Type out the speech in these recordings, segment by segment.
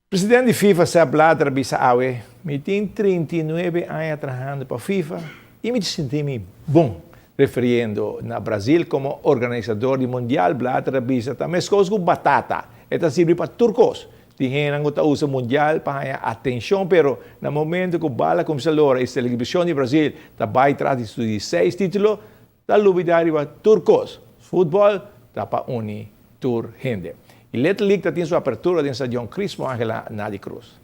Presidente di FIFA Sepp Blatter a bisa awe, Mi tin 39 aña trahando pa FIFA y mi ta sinti mi bon. Referiendo na Brasil como organisador di Mundial, Blatter a bisa ta mescos cu batata, e ta sirbi pa tur cos. Tin hendenan cu ta usa Mundial pa haña atencion pero na momento cu bala cuminsa lora y celebracion di Brasil ta bay tras di su di seis titulo, ta lubida riba tur cos. Futbol ta pa uni tur hende. Y Little League ta tin su apertura den Stadion Crispo Angela Nadi Cruz.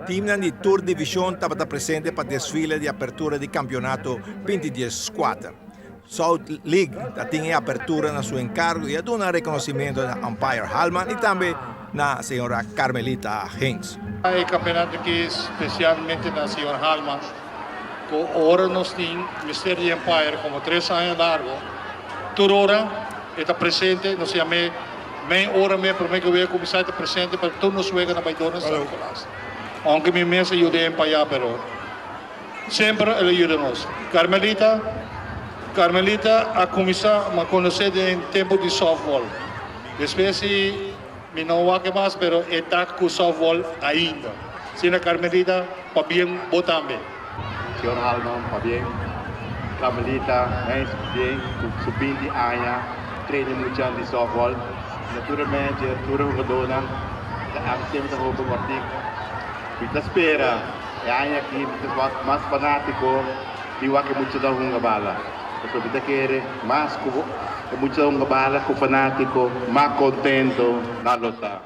Teamnan di tur division tabata presente pa desfile di apertura di campeonato 2014. South League ta tin e apertura na su encargo y a duna reconocimento na umpire Halman y tambe na señora Carmelita Haynes. E campeonato aki specialmente na señor Halman cu ora nos tin mester di umpire como 3 aña largo, tur ora e ta presente. Nos yam'e mei ora me prome cu wega cuminsa, ta presente pa tur nos wega na Baidora, na San Nicolas. Aunke mi mes a yuda pa aya, pero semper el a yuda nos. Carmelita, Carmelita a cuminsa a conoce den tempo di softball. Despues si mi no wak mas, pero e ta cu softball ainda. Sina Carmelita, pabien bo tambe. Señor Halman, pabien. Carmelita, Heinz, pabien, cu 20 aña, train mucho di softball. Naturalmente, tur hungadornan, semper ta hopi articulo. Mi ta spera, e aña aki, mas fanatico, di wak mucha ta hunga bala. Pasobra mi ta kere, mas cu mucha hunga bala cu fanatico, mas contento nan lo ta.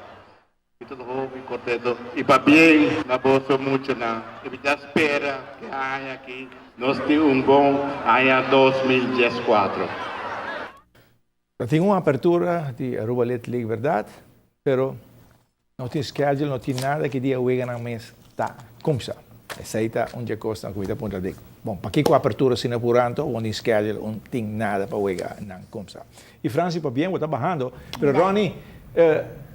Mi ta hopi contento. Y pabien na boso muchanan. Y mi ta spera cu e aña aki nos tin un bon aña 2014. Tin un apertura di Aruba Little League, berdad? Pero no tin schedule, no tin nada cu dia wega nan mes ta cuminsa. Esey ta un cos cu ta punta di. Bon, pakico apertura asina puranto, no tin schedule, no tin nada pa wega nan cuminsa. Y Francis, pabien, ta bahando, pero Ronnie,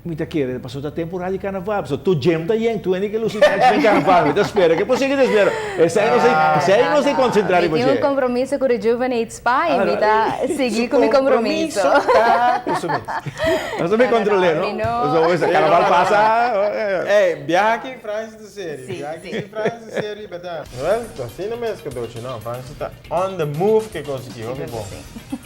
mi ta kere, pasobra ta temporada di carnaval, so tur gym ta yen, tur hende kier luci den carnaval, mi ta spera, cu posibel ta spera? Esey no sa, esey no sa concentra Mi tin un compromiso cu Rejuvenate Spa y mi ta sigui cu mi compromiso. Esey mes. No mi controla, no? No. So, carnaval pasa. Hey, biaha aki Francis ta serio. Biaha aki Francis ta serio, berdad. Well, asina mes cu doce, no. Francis ta on the move cu consegui, hopi bon.